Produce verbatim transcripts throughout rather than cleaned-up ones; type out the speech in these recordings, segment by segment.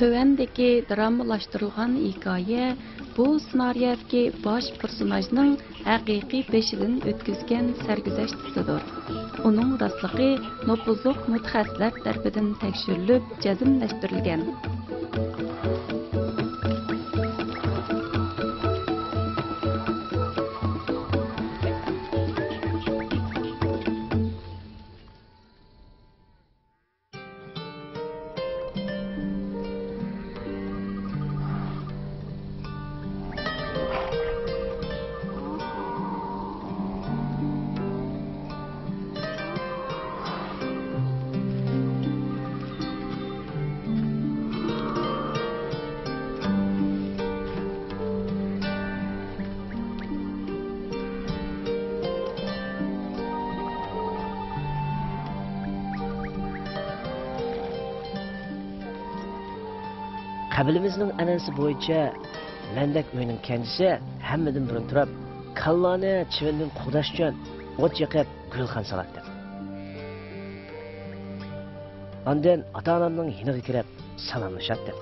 تۆۋەندىكى درامىلاشتۇرۇلغان ھېكايە بۇ سېنارىيەدىكى باش پېرسوناژنىڭ ھەقىقىي بېشىدىن ئۆتكۈزگەن سەرگۈزەشتىسىدۇر. ئۇنىڭ راستلىقى نوپۇزلۇق مۇتەخەسسىسلەر تەرىپىدىن تەكشۈرۈلۈپ، جەزملەشتۈرۈلگەن. قەبىلىمىزنىڭ ئەنئەنىسى بويىچە، مەندەك ئۆينىڭ كەنجىسى ھەممىدىن بۇرۇن تۇرۇپ، كالىلارنى چىۋىندىن قوغداش ئۈچۈن ئوت يېقىپ، گۈلخان سالاتتى. ئاندىن ئاتا-ئانامنىڭ يېنىغا كىرىپ سالاملىشاتتىم.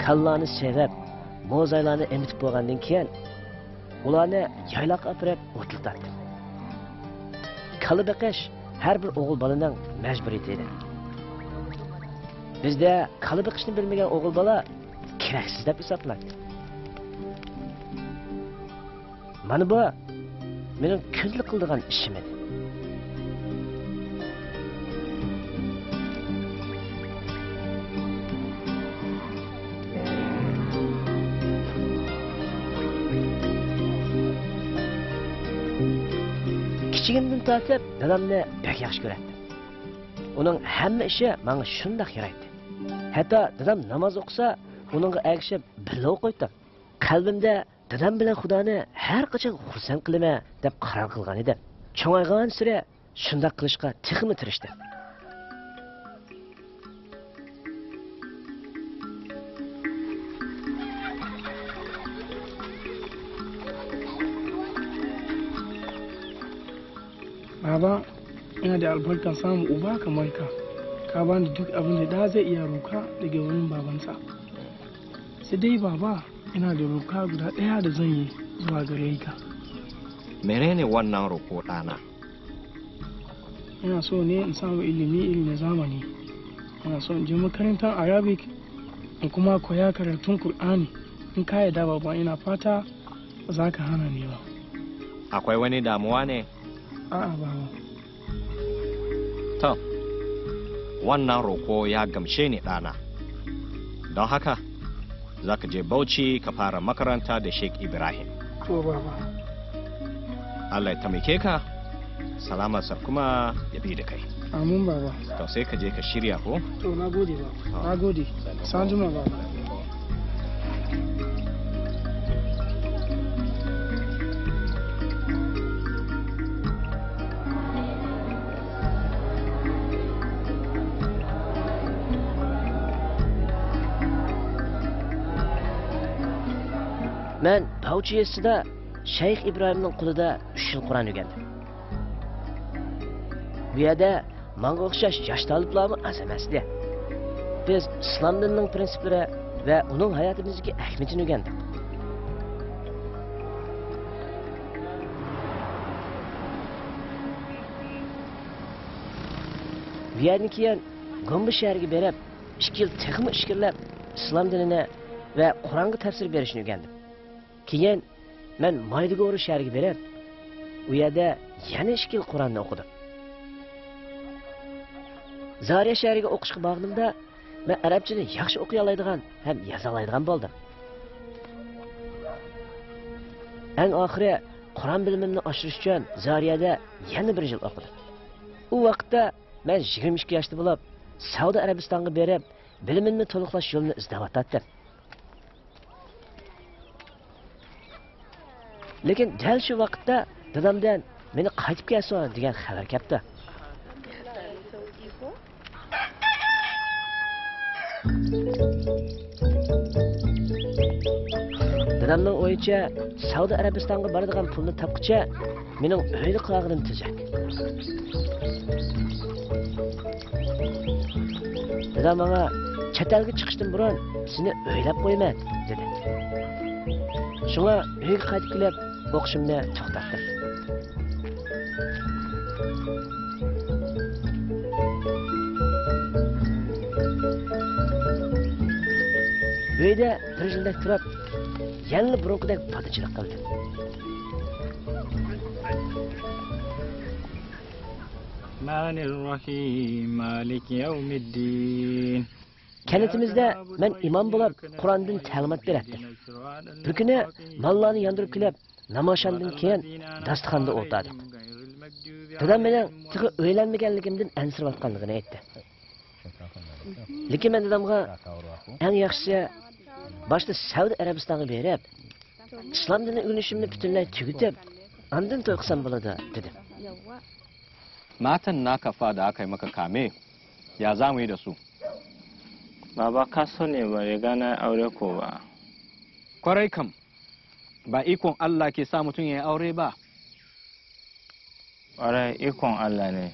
كالىلارنى سېغىپ، موزايلارنى ئېمىتىپ بولغاندىن كېيىن، ئۇلارنى يايلاققا ئاپىرىپ ئوتلىتاتتىم. كالا بېقىش ھەر بىر ئوغۇل بالىنىڭ مەجبۇرىيىتى ئىدى. بىزدە كالا بېقىشنى بىلمىگەن ئوغۇل بالا كېرەكسىز دەپ ھېسابلىناتتى. مانا بۇ مېنىڭ كۈندىلىك قىلىدىغان ئىشىم ئىدى. كىچىكىمدىن تارتىپ دادامنى بەك ياخشى كۆرەتتىم. ئۇنىڭ ھەممە ئىشى ماڭا شۇنداق يارايتتى. ھەتتا دادام ناماز ئوقۇسا، ئۇنىڭغا ئەگىشىپ بىللە ئوقۇيتتۇم. قەلبىمدە دادام بىلەن خۇدانى ھەر قاچان خۇرسەن قىلىمەن دەپ قارار قىلغان ئىدىم. چوڭايغانسېرى شۇنداق قىلىشقا تېخىمۇ تىرىشتىم. Baba, ina da albarkan samun uba kamar ka. Ka bani duk abin da ɗa zai iya roka daga wurin babansa. Sai dai, Baba, ina da roka guda ɗaya da zan yi zuwa gare ka. Menene wannan roƙo, ɗana? Ina so ne in samu ilimi irin na zamani. Ina so in je makarantar Arabic in kuma koya karatun Kur'ani. In ka yarda, Baba, ina fata ba za ka hana ni ba. Akwai wani damuwa ne? A'a, Baba. To, wannan roƙo ya gamshe ni, ɗana. Don haka, za ka je Bauchi ka fara makaranta da Sheikh Ibrahim. To, Baba. Allah ya taimake ka, salamarsa kuma ya bi da kai. Amin, Baba. To, sai ka je ka shirya, ko? To, na gode, Baba. To. Na gode. Sannu. Sai an jima, Baba. مەن باۋچى يېزىسىدا شەيخ ئىبراھىمنىڭ قولىدا ئۈچ يىل قۇرئان ئۆگەندىم. بۇ يەردە ماڭا ئوخشاش ياش تالىپلارمۇ ئاز ئەمەستى. بىز ئىسلام دىنىنىڭ پىرىنسىپلىرى ۋە ئۇنىڭ ھاياتىمىزدىكى ئەھمىيىتىنى ئۆگەندۇق. بۇ يەردىن كېيىن گۇمبا شەھىرىگە بېرىپ، ئىككى يىل تېخىمۇ ئىچكىرىلەپ ئىسلام دىنىنى ۋە قۇرئانغا تەپسىر بېرىشنى ئۆگەندىم. كېيىن مەن مايدۇگورى شەھىرىگە بېرىپ، ئۇ يەردە يەنە ئىككى يىل قۇرئاننى ئوقۇدۇم. زارىيە شەھىرىگە ئوقۇشقا بارغىنىمدا، مەن ئەرەبچىنى ياخشى ئوقۇيالايدىغان ھەم يازالايدىغان بولدۇم. ئەڭ ئاخىرى قۇرئان بىلىمىمنى ئاشۇرۇش ئۈچۈن زارىيەدە يەنە بىر يىل ئوقۇدۇم. ئۇ ۋاقىتتا مەن يىگىرمە ئىككى ياشتا بولۇپ، سەئۇدى ئەرەبىستانغا بېرىپ، بىلىمىمنى تولۇقلاش يولىنى ئىزدەۋاتاتتىم. لېكىن دەل شۇ ۋاقىتتا دادامدىن مېنى قايتىپ كەلسۇن دېگەن خەۋەر كەپتۇ. دادامنىڭ ئويىچە، سەئۇدى ئەرەبىستانغا بارىدىغان پۇلنى تاپقىچە مېنىڭ ئۆيدە قالغىنىم تۈزۈك. دادا ماڭا چەت ئەلگە چىقىشتىن بۇرۇن سېنى ئۆيلەپ قويىمەن، دېدى. شۇڭا ئۆيگە قايتىپ كېلىپ ئوقۇشۇمنى توختاتتىم. ئۆيدە بىر يىلدەك تۇرۇپ، يەنىلا بۇرۇنقىدەك پادىچىلىق قىلدىم. الرحمن الرحيم. مالك يوم الدين. كەنتىمىزدە مەن ئىمام بولۇپ، قۇرئاندىن تەلىمات بېرەتتىم. بىر كۈنى ماللارنى ياندۇرۇپ كېلىپ، نامازشامدىن كېيىن داستىخاندا ئولتۇردۇق. دادام مېنىڭ تېخى ئۆيلەنمىگەنلىكىمدىن ئەنسىرەۋاتقانلىقىنى ئېيتتى. لېكىن مەن دادامغا، «ئەڭ ياخشىسى، باشتا سەئۇدى ئەرەبىستانغا بېرىپ، ئىسلام دىنىنى ئۆگىنىشىمنى پۈتۈنلەي تۈگىتىپ، ئاندىن توي قىلسام بولىدۇ» دېدىم. Matan naka fa da aka yi maka kame, ya za mu yi da su? Baba, ka so ne ba riga na aure ko ba. Kwarai kam, ba ikon Allah ke sa mutum ya yi aure ba. Kwarai ikon Allah ne.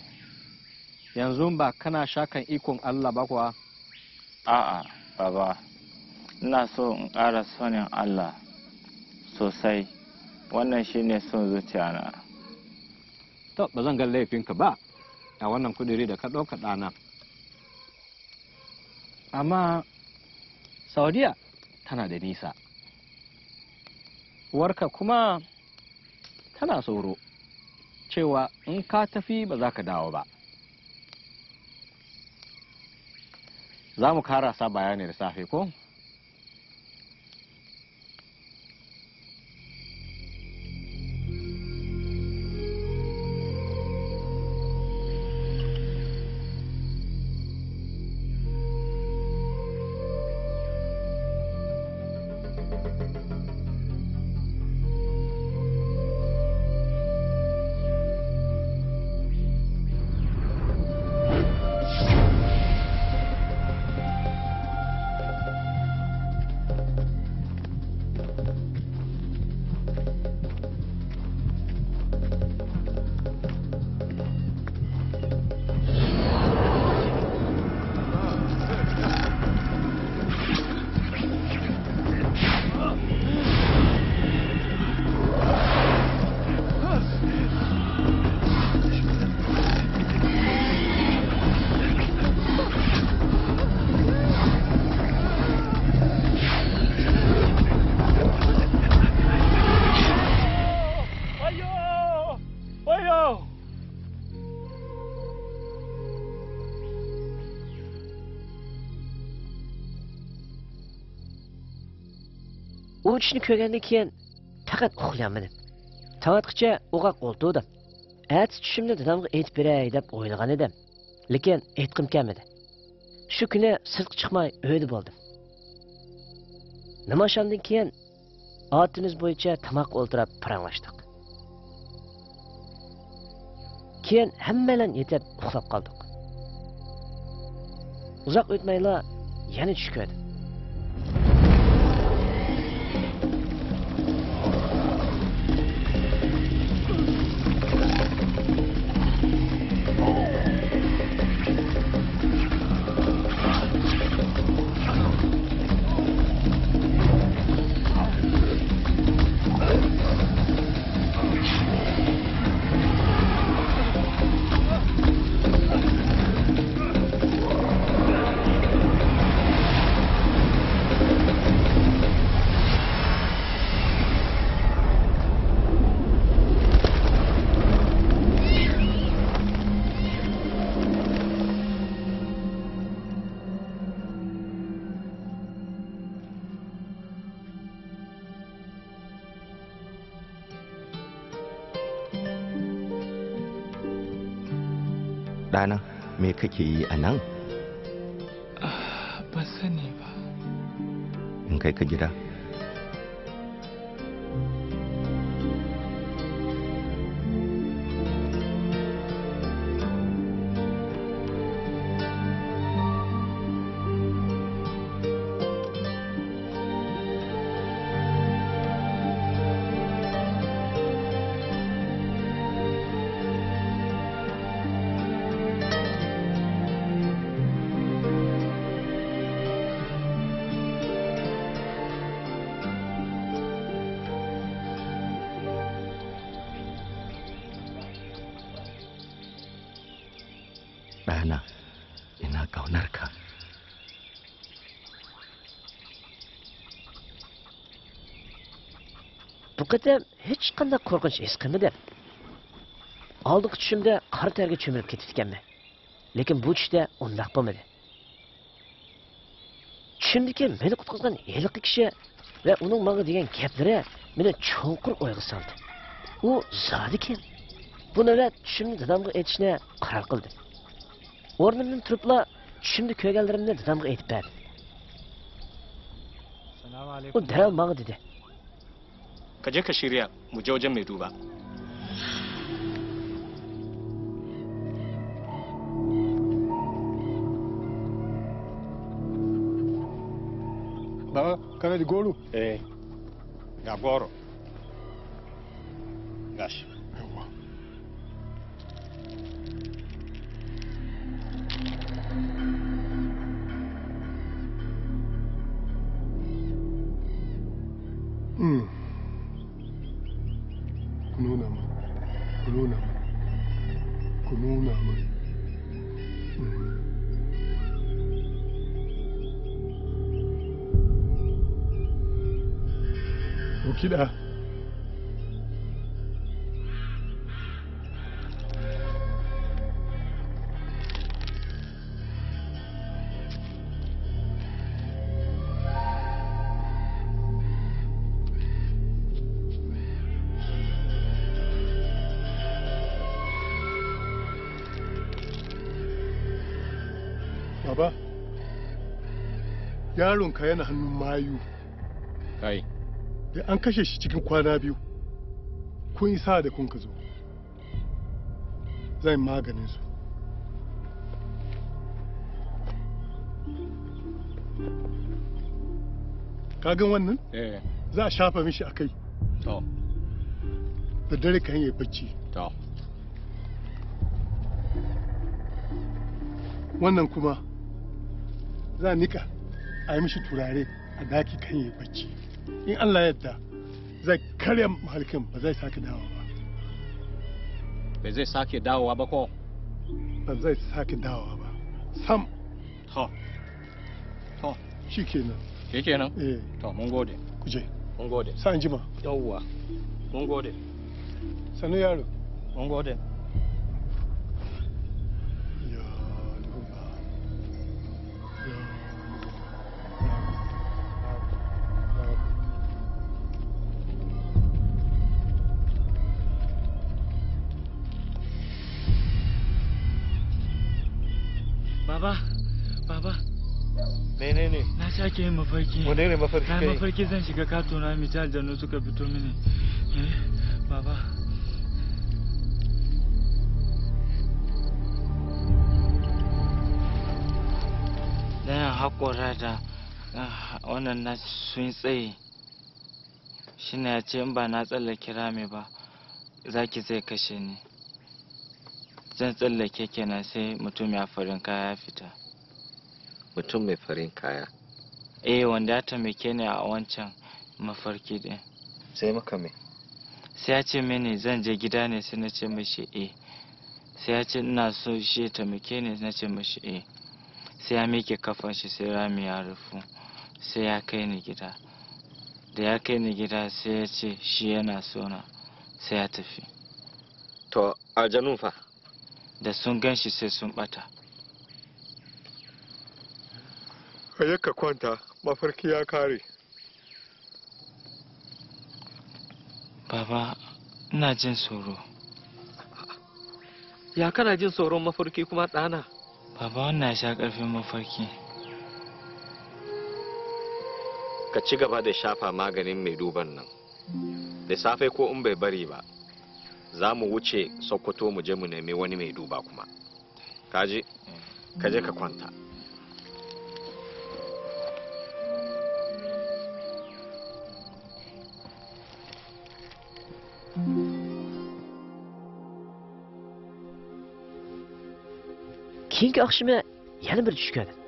Yanzu ba kana shakan ikon Allah ba kuwa? A'a, baba. Ina so in ƙara sanin Allah sosai. Wannan shi ne son zuciya na. To, ba zan ga laifinka ba a wannan kuduri da ka ɗauka, ɗana. Amma Saudiya tana da nisa. Uwarka kuma tana tsoro cewa in ka tafi ba za ka dawo ba. Za mu karasa bayani da safe, ko? ئۇ چۈشنى كۆرگەندىن كېيىن پەقەت ئۇخلىيالمىدىم. تاڭ ئاتقىچە ئوغاق ئولتۇردۇم. ئەتىسى چۈشۈمنى دادامغا ئېيتىپ بېرەي دەپ ئويلىغان ئىدىم. لېكىن ئېيتقۇم كەلمىدى. شۇ كۈنى سىرتقا چىقماي ئۆيدە بولدۇم. نامازشامدىن كېيىن ئادىتىمىز بويىچە تاماققا ئولتۇرۇپ پاراڭلاشتۇق. كېيىن ھەممەيلەن يېتىپ ئۇخلاپ قالدۇق. ئۇزاق ئۆتمەيلا يەنە چۈش كۆردۈم. Ɗana, me kake yi a nan? Ah, ban sani ba. In kai ka gida. Bana, ina kaunar ka. بۇ قېتىم ھېچقانداق قورقۇنچ ھېس قىلمىدىم. ئالدىنقى چۈشۈمدە قارا تەرگە چۆمۈلۈپ كېتىپتىكەنمەن. لېكىن بۇ چۈشتە ئۇنداق بولمىدى. چۈشۈمدىكى مېنى قۇتقۇزغان ھېلىقى كىشى ۋە ئۇنىڭ ماڭا دېگەن گەپلىرى مېنى چوڭقۇر ئويغا سالدى. ئۇ زادى كىم؟ بۇ نۆۋەت چۈشۈمنى دادامغا ئېيتىشنى قارار قىلدىم. ئورنۇمدىن تۇرۇپلا چۈشۈمدە كۆرگەنلىرىمنى دادامغا ئېيتىپ بەردىم. ئۇ دەرھال ماڭا دېدى. Ka je ka shirya, mu je wajen mai duba. Baba, kana da goro? Eh, ga goro. Gashi. Yawwa. Hmm. Ku nuna min. Ku nuna min. Ku nuna min. Hmm. Ku kiɗa. Baba, yaronka yana hannun mayu. Kai. Da an kashe shi cikin kwana biyu. Kun yi sa'a da kun ka zo. Zan yi maganin su. Ka gan wannan? Eh. Za a shafa mishi a kai. To. Da dare kan yi bacci. To. Wannan kuma za a nika a yi mishi turare a daki kan yi bacci. In Allah ya yarda, zai karya mahalkin, ba zai sake dawowa ba. Ba zai sake dawowa ba ko? Ba zai sake dawowa ba. Sam. To. To. Shi kenan. Shi kenan? Eh. To, mun gode. Ku je. Mun gode. Sai an jima. Yawwa. Mun gode. Sannu yaro. Mun gode. Ya, ya. Baba, baba. Menene? Na sake yin mafarki. Wane ne mafarki Na kai? Mafarki zan shiga kato na mita aljanu suka fito mini. Eh, baba. Ɗayan haƙora da, ah, wannan na sun tsaye. Shi ne ya ce in ba na tsallake rami ba, zaki zai kashe ni. Zan tsallake kenan sai mutum ya farin kaya ya fita. Mutum mai farin kaya? Eh, wanda ya taimake ni a wancan mafarki din. Sai maka me? Sai ya ce mini zan je gida ne, sai na ce mashi eh. Sai ya ce ina so shi ya taimake ni, na ce mashi eh. Sai ya miƙe kafan shi, sai rami ya rufu. Sai ya kai ni gida. Da ya kai ni gida sai ya ce shi yana so na. Sai ya tafi. To, aljanun fa? Da sun gan shi sai sun ɓata. Ka je ka kwanta, mafarki ya kare. Baba, ina jin tsoro. Ya kana jin tsoron mafarki kuma, ɗana? Baba, wannan ya sha ƙarfin mafarki. Ka ci gaba da shafa maganin mai duban nan. Da safe ko in bai bari ba, za mu wuce Sokoto mu je mu nemi wani mai duba kuma. Ka ji? Ka je ka kwanta. كېيىنكى ئاخشىمى يەنە بىر چۈش كۆردۈم.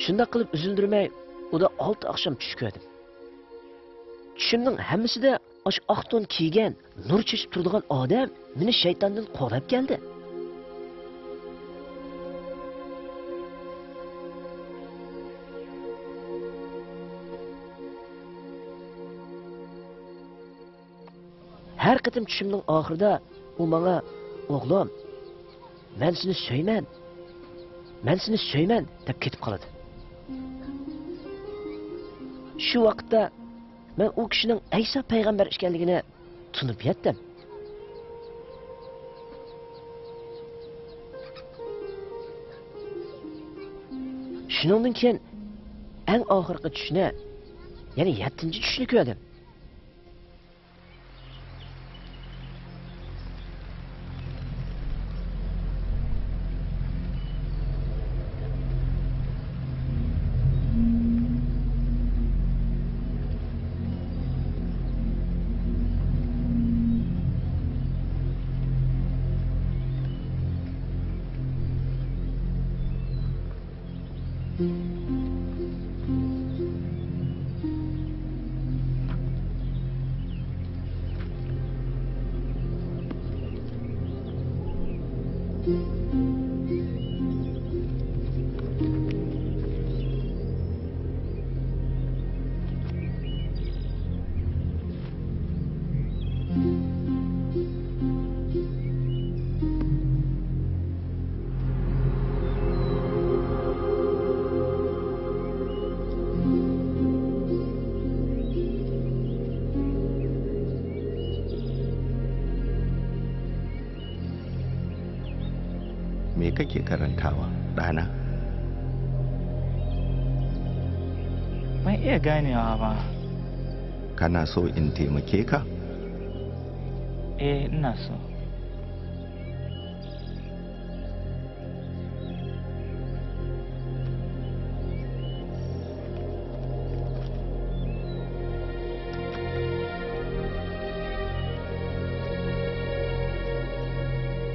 شۇنداق قىلىپ ئۈزۈلدۈرمەي، ئۇدا ئالتە ئاخشام چۈش كۆردۈم. چۈشۈمنىڭ ھەممىسىدە ئاشۇ ئاق تون كىيگەن، نۇر چېچىپ تۇرىدىغان ئادەم مېنى شەيتاندىن قوغداپ كەلدى. ھەر قېتىم چۈشۈمنىڭ ئاخىرىدا ئۇ ماڭا، «ئوغلۇم، مەن سېنى سۆيىمەن، مەن سېنى سۆيىمەن» دەپ كېتىپ قالىدۇ. شۇ ۋاقىتتا مەن ئۇ كىشىنىڭ ئەيسا پەيغەمبەر ئىكەنلىكىنى تونۇپ يەتتىم. شۇنىڭدىن كېيىن ئەڭ ئاخىرقى چۈشنى، يەنى يەتتىنچى چۈشنى كۆردۈم. Me kake karantawa, ɗana? Ban iya ganewa ba. Kana so in taimake ka? Eh, ina so.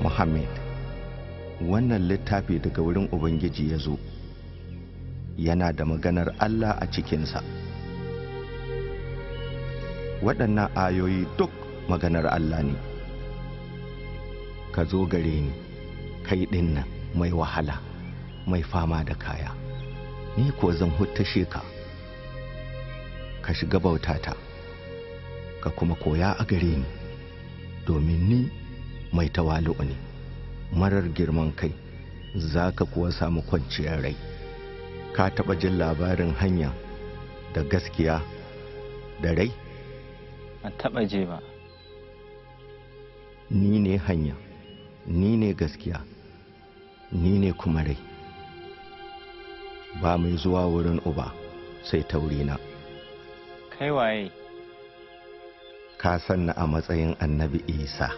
Muhammad, wannan littafi daga wurin Ubangiji ya zo, yana da maganar Allah a cikinsa. Waɗannan ayoyi duk maganar Allah ne. Ka zo gare ni, kai ɗin nan mai wahala, mai fama da kaya, ni kuwa zan huttashe ka. Ka shiga bautata, ka kuma koya a gare ni, domin ni mai tawali'u ne, marar girman kai, za ka kuwa samu kwanciyar rai. Ka taɓa jin labarin hanya da gaskiya da rai? Ban taɓa ji ba. Ni ne hanya, ni ne gaskiya, ni ne kuma rai. Ba mai zuwa wurin Uba sai ta wurina. Kai waye? Ka san ni a matsayin Annabi Isa.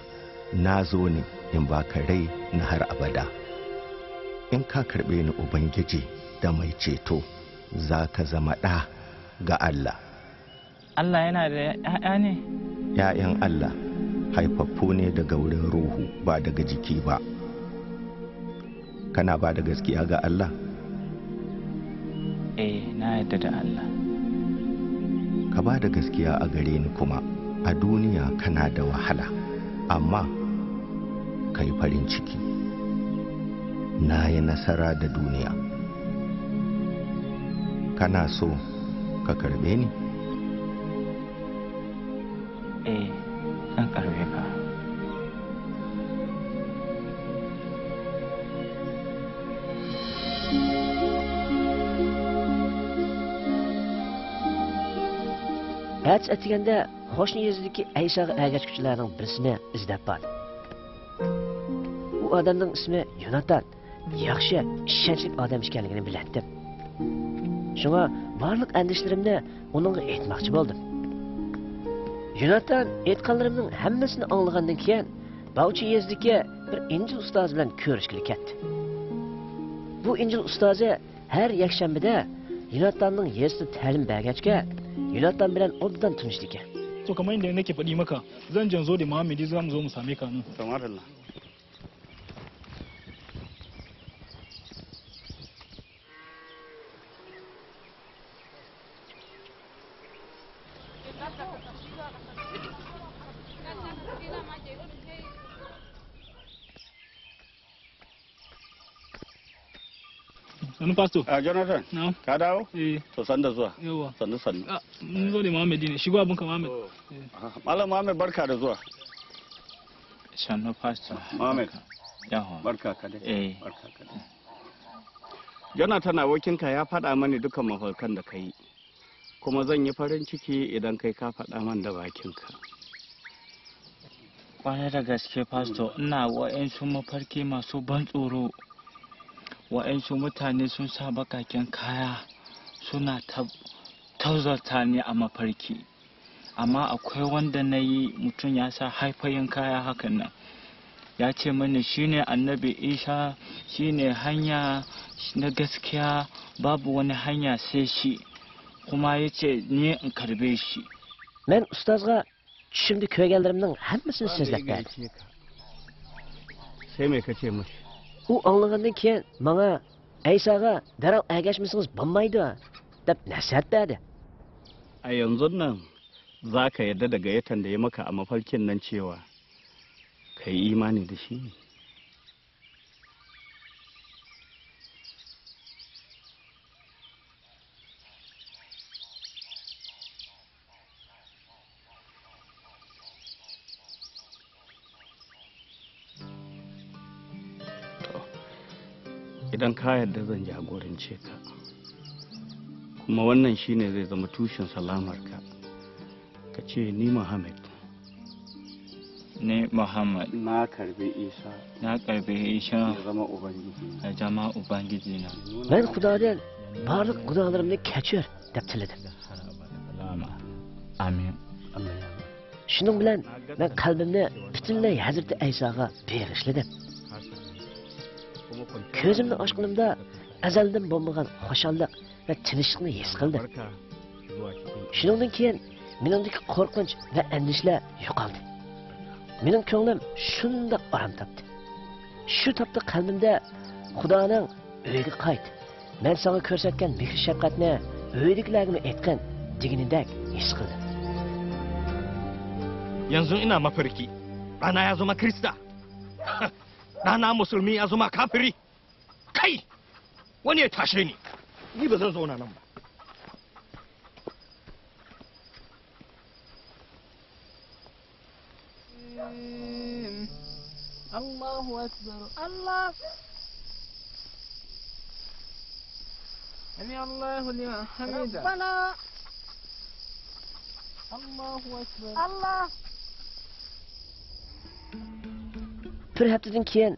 Na zo ne in baka rai na har abada. In ka karɓe ni Ubangiji da mai ceto, za ka zama ɗa ga Allah. Allah yana da ƴaƴa ne? ƴaƴan Allah haifaffu ne daga wurin Ruhu, ba daga jiki ba. Kana ba da gaskiya ga Allah? Eh, na yarda da Allah. Ka ba da gaskiya a gare ni kuma. A duniya kana da wahala, amma ka yi farin ciki. Na yi nasara da duniya. Kana so ka karɓe ni? Eh, zan karɓe ka. ئەتىسى ئەتىگەندە قوشنا يېزىدىكى ئەيساغا ئەگەشكۈچىلەرنىڭ بىرسىنى ئىزدەپ باردىم. ئۇ ئادەمنىڭ ئىسمى يوناتان. ياخشى، ئىشەنچلىك ئادەم ئىكەنلىكىنى بىلەتتىم. شۇڭا بارلىق ئەندىشىلىرىمنى ئۇنىڭغا ئېيتماقچى بولدۇم. يوناتان ئېيتقانلىرىمنىڭ ھەممىسىنى ئاڭلىغاندىن كېيىن، باۋچى يېزىدىكى بىر ئىنجىل ئۇستازى بىلەن كۆرۈشكىلى كەتتى. بۇ ئىنجىل ئۇستازى ھەر يەكشەنبىدە يوناتاننىڭ يېزىسىدا تەلىم بەرگەچكە، يوناتان بىلەن ئوبدان تونۇشىدىكەن. To, kamar yadda nake faɗi maka, zan jan zo da Muhammad, za mu zo mu same ka nan. To, madalla. Sannu Pastor. A, Jonathan. Na'am. Ka dawo? Eh. To, sanda zuwa. Yawwa. Sannu, sannu. Ah, mun zo ne Muhammad ne. Shigo abinka, Muhammad. Oh. Eh. Aha. Malam Muhammad, barka da zuwa. Sannu Pastor. Muhammad. Yawwa. Barka ka dai. Eh. Barka ka dai. Jonathan, abokinka ya faɗa mani dukan mafarkan da ka yi. Kuma zan yi farin ciki idan kai ka faɗa man da bakinka. Kwarai da gaske, Pastor, ina wa'yansu mafarki masu ban tsoro. Wa'yansu mutane sun sa baƙaƙen kaya, suna ta-, tozarta ni a mafarki. Amma akwai wanda na yi, mutum ya sa haifayen kaya hakan nan. Ya ce mani shi ne Annabi Isa, shi ne hanya na gaskiya, babu wani hanya sai shi. Kuma ya ce ni in karbe shi. مەن ئۇستازغا چۈشۈمدە كۆرگەنلىرىمنىڭ ھەممىسىنى سۆزلەپ بەردىم. Sai me ka ce mashi? ئۇ ئاڭلىغاندىن كېيىن ماڭا ئەيساغا دەرھال ئەگەشمىسىڭىز بولمايدۇ دەپ نەسىھەت بەردى. A yanzun nan za ka yarda da gayyatan da ya maka a mafarkin nan cewa ka yi imani da shi? To, idan ka yarda, zan jagorance ka. Kuma wannan shi ne zai zama tushen salamarka. Ka ce, "Ni Muhammad." Ni Muhammad. Na karbi Isa. Na karbi Isa. Ya zama Ubangiji. Ya zama Ubangiji na. مەن خۇدادىن بارلىق گۇناھلىرىمنى كەچۈر دەپ تىلىدىم. Amin. شۇنىڭ بىلەن مەن قەلبىمنى پۈتۈنلەي ھەزرىتى ئەيساغا بېغىشلىدىم. كۆزۈمنى ئاچقىنىمدا ئەزەلدىن بولمىغان خۇشاللىق ۋە تىنچلىقنى ھېس قىلدىم. شۇنىڭدىن كېيىن مېنىڭدىكى قورقۇنچ ۋە ئەندىشىلەر يوقالدى. مېنىڭ كۆڭلۈم شۇنداق ئارام تاپتى. شۇ تاپتا قەلبىمدە خۇدانىڭ «ئۆيگە قايت، مەن ساڭا كۆرسەتكەن مېھىر-شەپقەتنى ئۆيدىكىلەرگىمۇ ئېيتقىن» دېگىنىدەك ھېس قىلدىم. Yanzu ina mafarki. Ɗana ya zama Kirista. Ɗana Musulmi ya zama kafiri. Kai! Wani ya tashe ni. Ni ba zan zauna nan ba. Allahu Akbar. Allah. Sami Allahu liman hamida. Rabbana. Allahu Akbar. Allah. بىر ھەپتىدىن كېيىن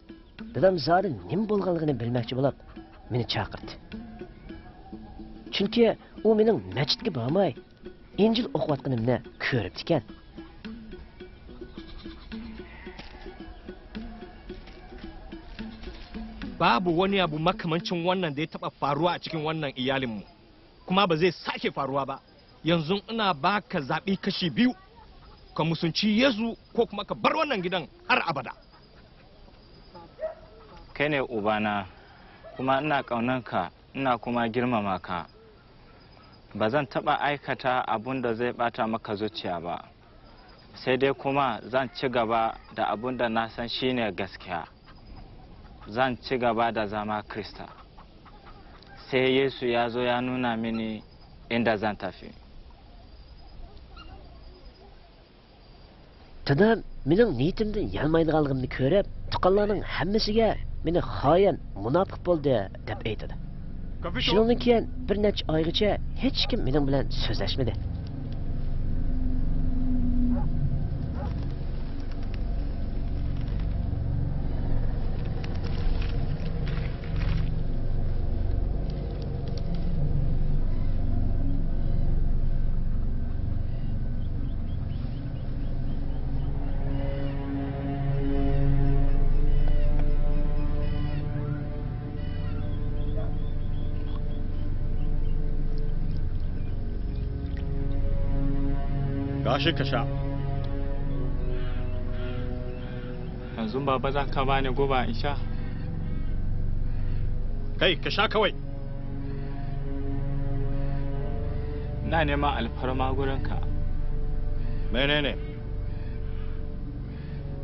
دادام زادى نېمە بولغانلىقىنى بىلمەكچى بولۇپ، مېنى چاقىردى. چۈنكى ئۇ مېنىڭ مەسچىتكە بارماي، ئىنجىل ئوقۇۋاتقىنىمنى كۆرۈپتىكەن. Babu wani abu makamancin wannan da ya taɓa faruwa a cikin wannan iyalinmu, kuma ba zai sake faruwa ba. Yanzu ina ba ka zaɓi kashi biyu, ka musunci Yesu ko kuma ka bar wannan gidan har abada. Kai ne ubana, kuma ina ƙaunanka, ina kuma girmama ka. Ba zan taɓa aikata abun da zai ɓata maka zuciya ba. Sai dai kuma zan ci gaba da abun da na san shi ne gaskiya. Zan ci gaba da zama Kirista. Sai Yesu ya zo ya nuna mini inda zan tafi. دادام مېنىڭ نىيىتىمدىن يانمايدىغانلىقىمنى كۆرۈپ، تۇغقانلارنىڭ ھەممىسىگە مېنى خائىن، مۇناپىق بولدى دەپ ئېيتىدۇ. شۇنىڭدىن كېيىن بىر نەچچە ئايغىچە ھېچكىم مېنىڭ بىلەن سۆزلەشمىدى. Gashi ka sha. Yanzu baba za ka bani guba in sha? Kai, ka sha kawai. Ina neman alfarma gurinka. Menene?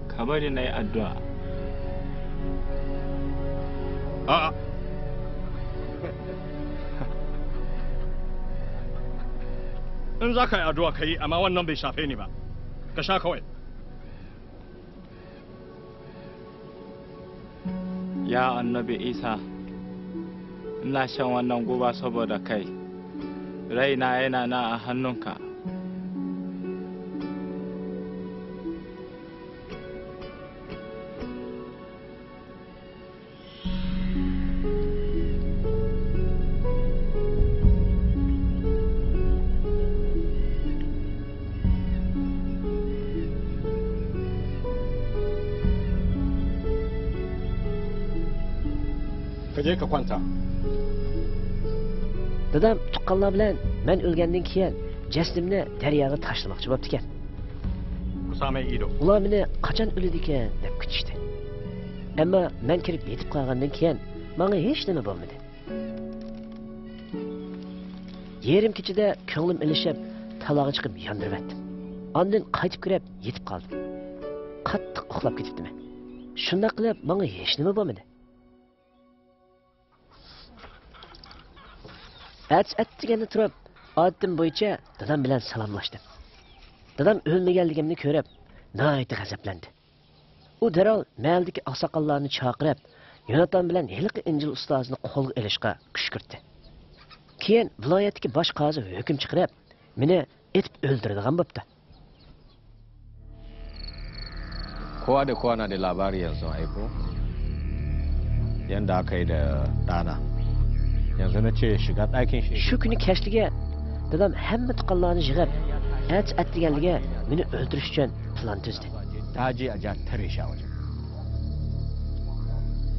Ka bari na yi addu'a. A'a. In za ka yi addu'a, ka yi, amma wannan bai shafe ni ba. Ka sha kawai. Ya Annabi Isa, ina shan wannan guba saboda kai. Raina yana nan a hannunka. Ka je ka kwanta. دادام تۇغقانلار بىلەن مەن ئۆلگەندىن كېيىن جەسىتىمنى دەرياغا تاشلىماقچى بوپتىكەن. ئۇلار مېنى قاچان ئۆلىدىكىن دەپ كۈتۈشتى. ئەمما مەن كىرىپ يېتىپ قالغاندىن كېيىن ماڭا ھېچنېمە بولمىدى. يېرىم كېچىدە كۆڭلۈم ئېلىشىپ، تالاغا چىقىپ ياندۇرۇۋەتتىم. ئاندىن قايتىپ كىرىپ يېتىپ قالدىم. قاتتىق ئۇخلاپ كېتىپتىمەن. شۇنداق قىلىپ ماڭا ھېچنېمە بولمىدى. ئەتىسى ئەتىگەندە تۇرۇپ، ئادىتىم بويىچە دادام بىلەن سالاملاشتىم. دادام ئۆلمىگەنلىكىمنى كۆرۈپ، ناھايىتى غەزەپلەندى. ئۇ دەرھال مەھەللىدىكى ئاقساقاللارنى چاقىرىپ، يوناتان بىلەن ھېلىقى ئىنجىل ئۇستازىنى قولغا ئېلىشقا كۈشكۈرتتى. كېيىن ۋىلايەتتىكى باش قازى ھۆكۈم چىقىرىپ، مېنى ئېتىپ ئۆلتۈرىدىغان بوپتۇ. Kowa da kowa na da labari yanzu, aiko? Yanda aka yi da ɗana. Yanzu na ce shiga ɗakin shi. شۇ كۈنى كەچلىكى دادام ھەممە تۇغقانلارنى يىغىپ، ئەتىسى ئەتىگەنلىكى مېنى ئۆلتۈرۈش ئۈچۈن پىلان تۈزدى. Ta je a ja tare shi a wajen.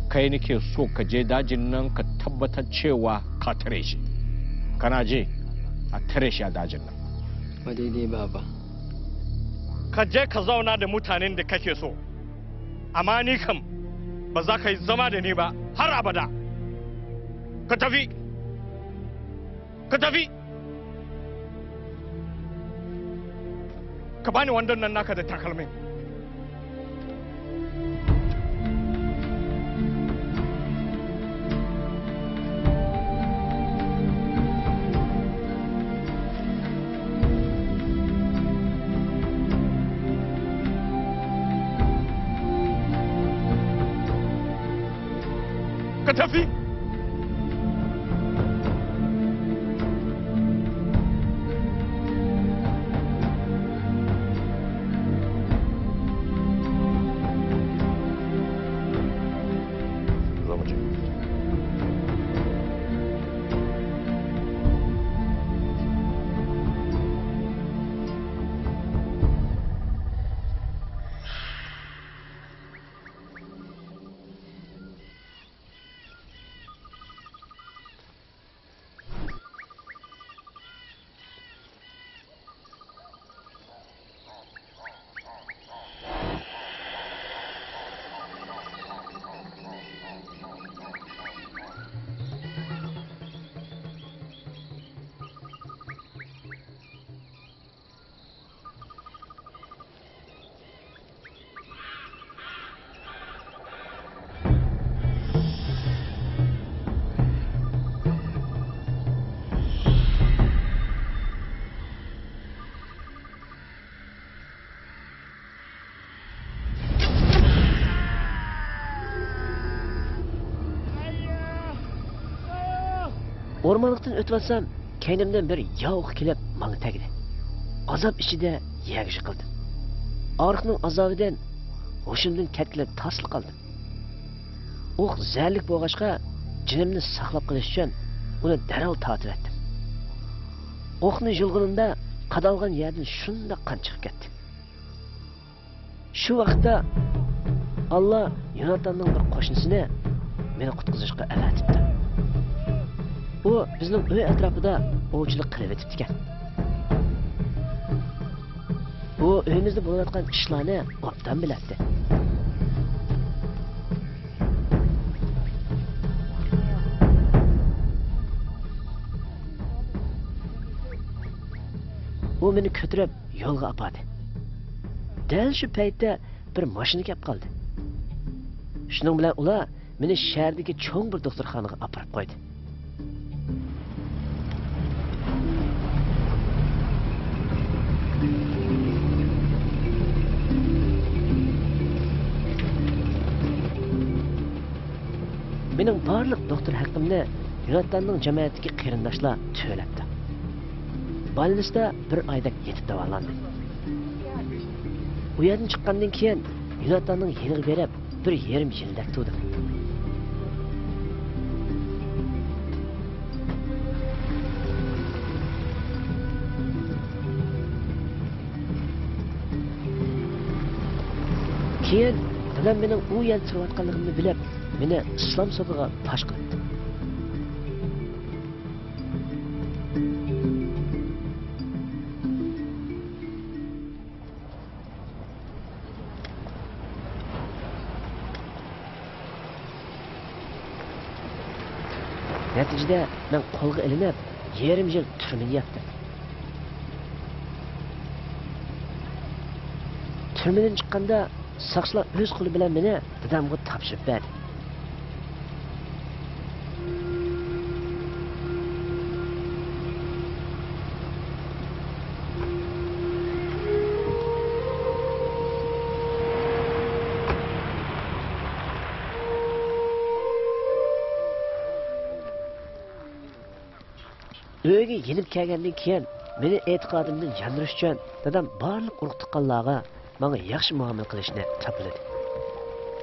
Kai nake so ka je dajin nan ka tabbatar cewa ka tare shi. Kana je? A tare shi a dajin nan. Ba daidai, baba. Ka je ka zauna da mutanen da kake so. Amma ni kam ba za ka yi zama da ni ba har abada. Ka tafi. Ka tafi. Ka bani wandon nan naka da takalmin. Ka tafi! Zo mu je. ئورمانلىقتىن ئۆتۈۋاتسام، كەينىمدىن بىر ياۋۇق كېلىپ ماڭا تەگدى. ئازاب ئىچىدە يەرگە يىقىلدىم. ئاغرىقنىڭ ئازابىدىن ھوشۇمدىن كەتكىلى تاسلا قالدىم. ئوق زەھەرلىك بولغاچقا، جېنىمنى ساقلاپ قېلىش ئۈچۈن ئۇنى دەرھال تارتىۋەتتىم. ئوقنى يۇلغىنىمدا قادالغان يەردىن شۇنداق قان چىقىپ كەتتى. شۇ ۋاقىتتا ئاللا يوناتاننىڭ بىر قوشنىسىنى مېنى قۇتقۇزۇشقا ئەۋەتىپتۇ. ئۇ بىزنىڭ ئۆي ئەتراپىدا ئوۋچىلىق قىلىۋېتىپتىكەن. ئۇ ئۆيىمىزدە بولۇۋاتقان ئىشلارنى ئوبدان بىلەتتى. ئۇ مېنى كۆتۈرۈپ يولغا ئاپاردى. دەل شۇ پەيتتە بىر ماشىنا كەپ قالدى. شۇنىڭ بىلەن ئۇلار مېنى شەھەردىكى چوڭ بىر دوختۇرخانىغا ئاپىرىپ قويدى. مېنىڭ بارلىق دوختۇر ھەققىمنى يوناتاننىڭ جەمەتىدىكى قېرىنداشلار تۆلەپتۇ. بالنىستا بىر ئايدەك يېتىپ داۋالاندىم. ئۇ يەردىن چىققاندىن كېيىن يوناتاننىڭ يېنىغا بېرىپ، بىر يېرىم يىلدەك تۇردۇم. كېيىن دادام مېنىڭ ئۇ يەردە تۇرۇۋاتقانلىقىمنى بىلىپ، مېنى ئىسلام سوتىغا پاش قىلىپتۇ. نەتىجىدە مەن قولغا ئېلىنىپ، يېرىم يىل تۈرمىدە ياتتىم. تۈرمىدىن چىققاندا ساقچىلار ئۆز قولى بىلەن مېنى دادامغا تاپشۇرۇپ بەردى. ئۆيگە يېنىپ كەلگەندىن كېيىن، مېنى ئېتىقادىمدىن ياندۇرۇش ئۈچۈن دادام بارلىق ئۇرۇق-تۇغقانلارغا ماڭا ياخشى مۇئامىلە قىلىشنى تاپىلىدى.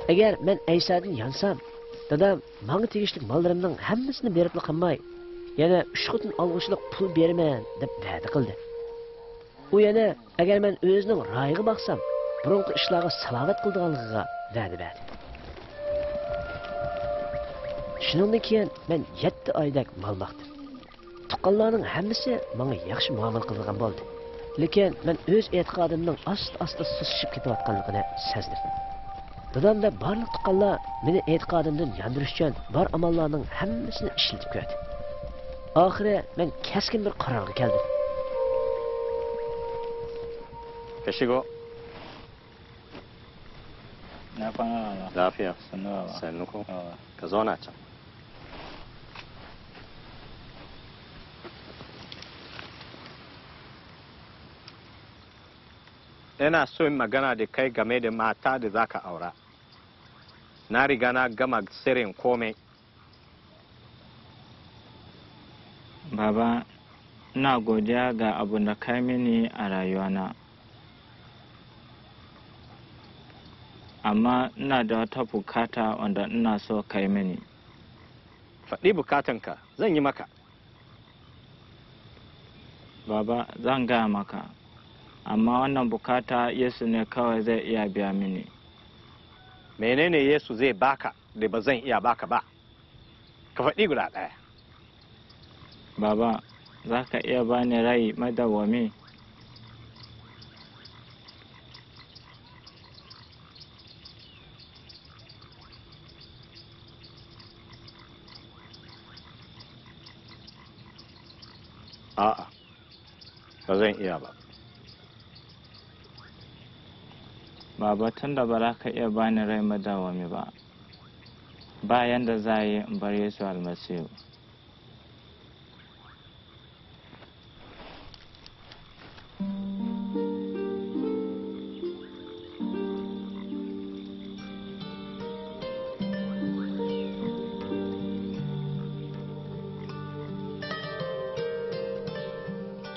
ئەگەر مەن ئەيسادىن يانسام، دادام ماڭا تېگىشلىك ماللىرىمنىڭ ھەممىسىنى بېرىپلا قالماي، يەنە ئۈچ خوتۇن ئالغۇچىلىق پۇل بېرىمەن، دەپ ۋەدە قىلدى. ئۇ يەنە، ئەگەر مەن ئۆزىنىڭ رايىغا باقسام، بۇرۇنقى ئىشلارغا سالاۋات قىلىدىغانلىقىغا ۋەدە بەردى. شۇنىڭدىن كېيىن مەن يەتتە ئايدەك مال باقتىم. تۇغقانلارنىڭ ھەممىسى ماڭا ياخشى مۇئامىلە قىلىدىغان بولدى. لېكىن مەن ئۆز ئېتىقادىمنىڭ ئاستا-ئاستا سۇسلىشىپ كېتىۋاتقانلىقىنى سەزدىم. دادام ۋە بارلىق تۇغقانلار مېنى ئېتىقادىمدىن ياندۇرۇش ئۈچۈن بار ئاماللارنىڭ ھەممىسىنى ئىشلىتىپ كۆردى. ئاخىرى مەن كەسكىن بىر قارارغا كەلدىم. كەشىگو. ناپانا بابا. دافيا. سنة بابا. سنوكو. بابا. كزونا تشان. Ina so in magana da kai game da mata da za ka aura. Na riga na gama sirrin komai. Baba, ina godiya ga abun da kai mini a rayuwana. Amma ina da wata bukata wanda ina so kai mini. Faɗi bukatanka, zan yi maka. Baba, zan gaya maka, amma wannan bukata Yesu ne kawai zai iya biya mini. Menene Yesu zai baka da ba zan iya baka ba? Ka faɗi guda ɗaya. Baba, za ka iya bani rai madawwami? A'a, ba zan iya ba. Baba, tun da ba za ka iya bani rai madawwami ba, ba yanda za a yi in bar Yesu Almasihu.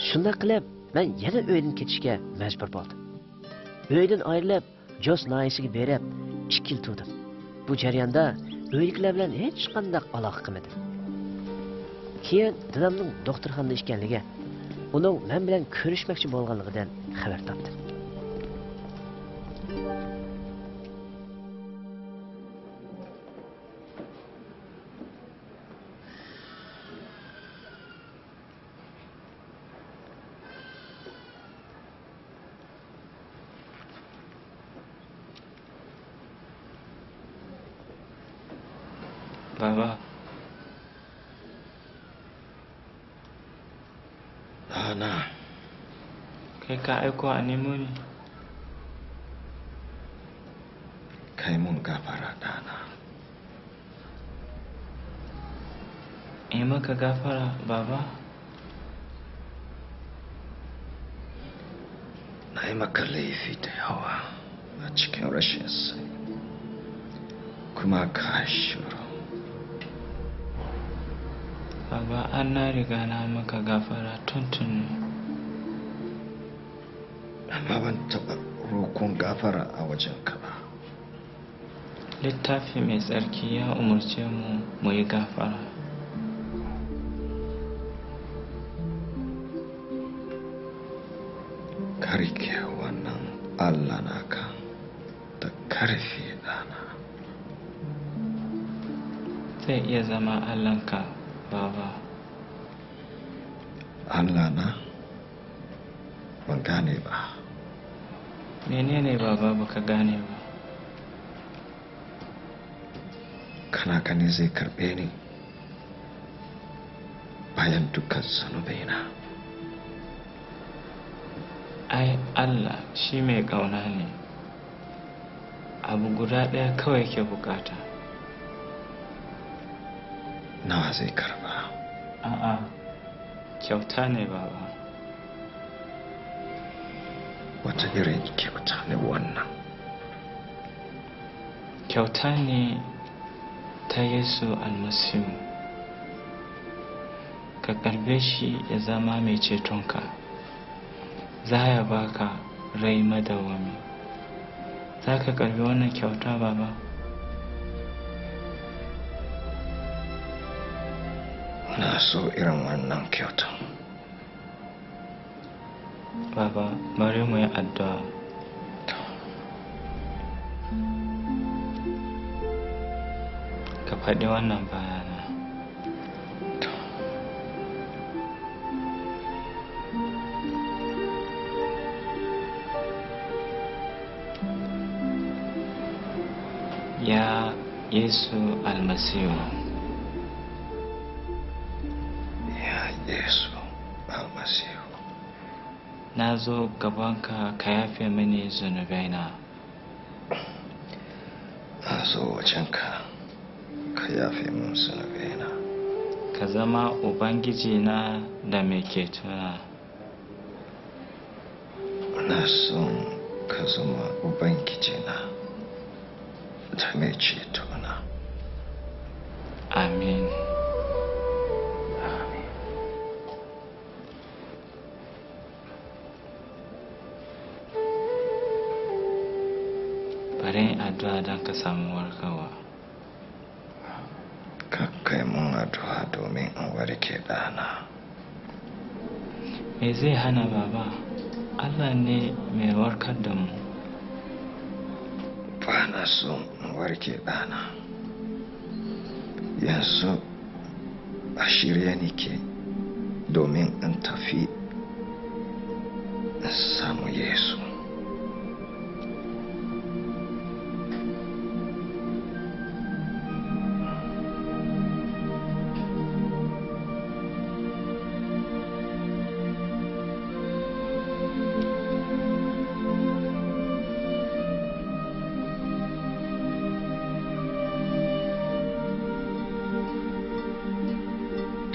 شۇنداق قىلىپ، مەن يەنە ئۆيدىن كېتىشكە مەجبۇر بولدۇم. ئۆيدىن ئايرىلىپ، جوس ناھىيەسىگە بېرىپ، ئىككى يىل تۇردۇم. بۇ جەرياندا ئۆيدىكىلەر بىلەن ھېچقانداق ئالاقە قىلمىدىم. كېيىن دادامنىڭ دوختۇرخانىدا ئىكەنلىكى، ئۇنىڭ مەن بىلەن كۆرۈشمەكچى بولغانلىقىدىن خەۋەر تاپتىم. Baba. Ɗana. Kai ka aiko a nemo ni? Kai mun gafara, ɗana. Yi maka gafara, Baba. Na yi maka laifi da yawa a cikin rashin sani, kuma ka shiru. Baba, an na riga na maka gafara tuntuni. Baba, an taɓa roƙon gafara a wajenka ba. Littafi mai tsarki ya umarce mu mu yi gafara. Ka riƙe wannan Allah naka da ƙarfi, ɗana. Zai iya zama Allahnka, Baba. Allah na? Ban gane ba. Menene, Baba, baka gane ba? Kana gani zai karɓe ni bayan dukkan zunubaina? Ai, Allah shi mai ƙauna ne. Abu guda ɗaya kawai yake bukata. Nawa zai karɓa? A'a, kyauta ne, Baba. Wata irin kyauta ne wannan? Kyauta ne ta Yesu Almasihu. Ka karɓe shi ya zama mai cetonka. Za ya baka rai madawwami. Za ka karɓi wannan kyauta, Baba? Na so irin wannan kyautan. Baba, bari mu yi addu'a. Ka faɗi wannan bayana. Ya Yesu Almasihu. Ya Yesu Almasihu. Na zo gabanka ka yafe mini zunubaina. Na zo wajenka ka yafe min zunubaina. Ka zama Ubangijina da mai cetona. Na son ka zama Ubangijina da mai cetona. Amin. Amin. Bari in addu'a don ka samu warkarwa. Kakkai mun addu'a domin in warke, ɗana. Me zai hana, Baba? Allah ne mai warkar da mu. Ba na so in warke, ɗana. Yanzu a shirye nake domin in tafi in samu Yesu.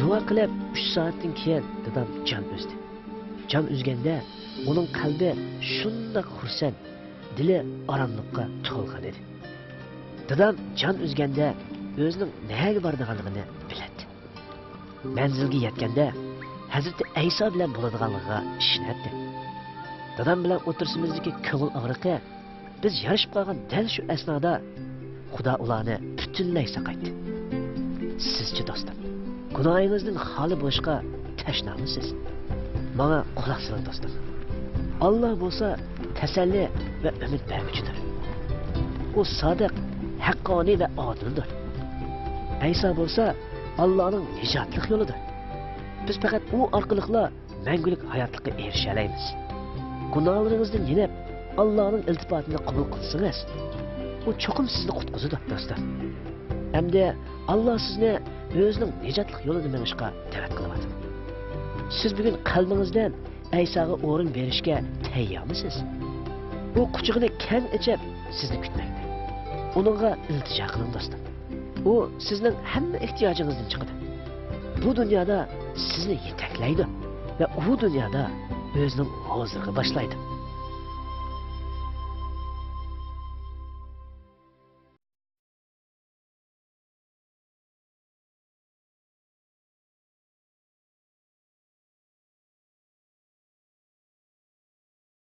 دۇئا قىلىپ ئۈچ سائەتتىن كېيىن دادام جان ئۈزدى. جان ئۈزگەندە ئۇنىڭ قەلبى شۇنداق خۇرسەن، دىلى ئاراملىققا تولغان ئىدى. دادام جان ئۈزگەندە ئۆزىنىڭ نەگە بارىدىغانلىقىنى بىلەتتى. مەنزىلگە يەتكەندە ھەزرىتى ئەيسا بىلەن بولىدىغانلىقىغا ئىشىنەتتى. دادام بىلەن ئوتتۇرىسىمىزدىكى كۆڭۈل ئاغرىقى بىز يارىشىپ قالغان دەل شۇ ئەسنادا خۇدا ئۇلارنى پۈتۈنلەي ساقايتتى. سىزچە دوستۇم، گۇناھىڭىزدىن خالىي بولۇشقا تەشنامۇسىز؟ ماڭا قۇلاق سېلىڭ دوستۇم. ئاللا بولسا تەسەللى ۋە ئۈمىد بەرگۈچىدۇر. ئۇ سادىق، ھەققانىي ۋە ئادىلدۇر. ئەيسا بولسا ئاللانىڭ نىجاتلىق يولىدۇر. بىز پەقەت ئۇ ئارقىلىقلا مەڭگۈلۈك ھاياتلىققا ئېرىشەلەيمىز. گۇناھلىرىڭىزدىن يېنىپ، ئاللانىڭ ئىلتىپاتىنى قوبۇل قىلسىڭىز، ئۇ چوقۇم سىزنى قۇتقۇزىدۇ، دوستلار. ئەمدى ئاللا سىزنى ئۆزىنىڭ نىجاتلىق يولىدا مېڭىشقا دەۋەت قىلىۋاتىدۇ. سىز بۈگۈن قەلبىڭىزدىن ئەيساغا ئورۇن بېرىشكە تەييارمۇسىز؟ ئۇ قۇچىقىنى كەڭ ئېچىپ سىزنى كۈتمەكتە. ئۇنىڭغا ئىلتىجا قىلىڭ، دوستۇم. ئۇ سىزنىڭ ھەممە ئېھتىياجىڭىزدىن چىقىدۇ. بۇ دۇنيادا سىزنى يېتەكلەيدۇ ۋە ئۇ دۇنيادا ئۆزىنىڭ ھۇزۇرىغا باشلايدۇ.